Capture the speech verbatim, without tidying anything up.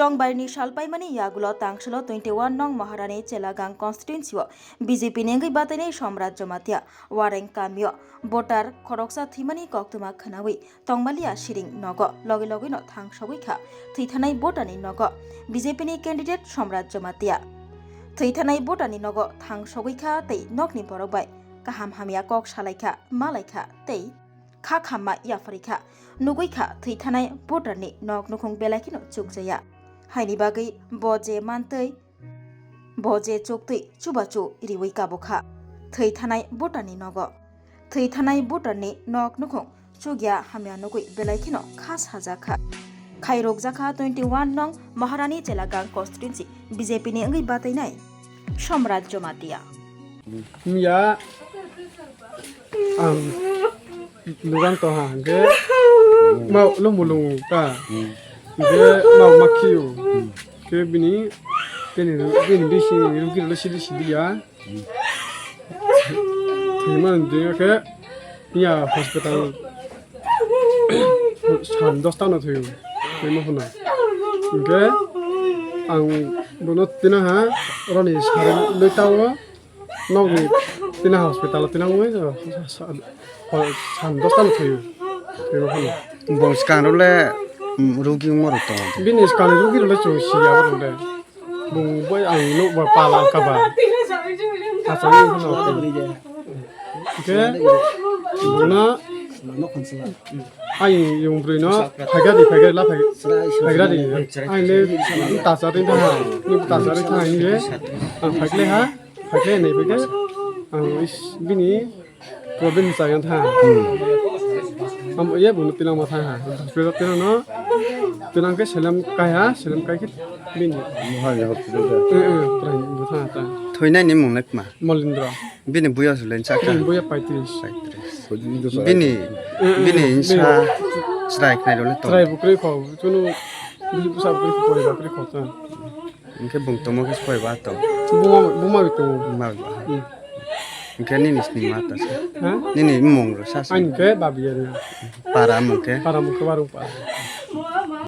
Tongbarini salpaimani yagulo tangsalo twenty one nong Maharani Chelagang constituency o B J P ni wngwi batainai Somraj Jamatia Wareng kamio voter khoroksa thwimani koktwma khwnawi tongmaliya siring nogo logi logi no thangsogwi kha thwithanai voter ni nogo B J P ni candidate Somraj Jamatia. Thwithanai voter ni nogo thangsogwi kha tei nokni borok bai kaham hamya kok salaikha, malaikha tei kha khamma yapharikha. Nugwi kha thwithanai voter ni nok nukhung belai kheno chukjaya. Haini bagwi bo je mantwi, bo je chuktwi chubachu riwi kabukha thwithanai voter ni nogo. Thwithanai voter ni nok nukhung chukya hamya nugwi belai kheno kha sajakha. Khairokjakha twenty one nong Maharani Chelagang constituency B J P ni wngwi batainai Somraj Jamatia. Miya ang lugang to ha, hingke mau lumulung ta, hingke mau makiu, ke bini, bini, bini bisi rugi rolo sidi sidi ya. Thwima dingke ya hospital san dosta no thwiyo, thwima hwnna. Hingke ang bono tinaha roni sari loi tao. Nokni tina hospital o tina wngwi san dosta no thwiyo. Thwiyo phano. Bong swkang rok le, mm, rugi wngma rok tongo. Bini swkang rugi rok le chwng siya bo rok le. Bung bai ang nuk ba pala ka ba. Achai wngwi phano. Hingke bungno ayung yung brwi no phaikha di, phaikha la phai-, phaigra di. Ang le tasa ri tha, ni tasa ri tha hingke ang phaikle ha. Hakhe nai bai khe ang is bini problem sa yang tha. Hmm. Am ye bunu tilang ma tha ha. Hospital tilang no. Tilang ke selam kai ha, selam kai ke bini. Mohai hospital da. Eh, eh, trai bu tha ta. Thoinai ni mung le kma? Molindra. Bini buya su len sa kha? Bini buya paitris. Paitris. Bini, eh, eh, bini eh, insa bini. Chrai khnai lo le tong. Chrai bukri kho, chunu bini busa bukri kho, bukri kho ta. Hingke bung tongmo khe soi ba tong. Buma, buma bi tongo. Buma bi ba. Hmm. Hingke nini sini ma ta sa. Ha? Nini mung ro sa sa. Ani ke babi ya ni. Para mung ke. Para mung ke baru pa.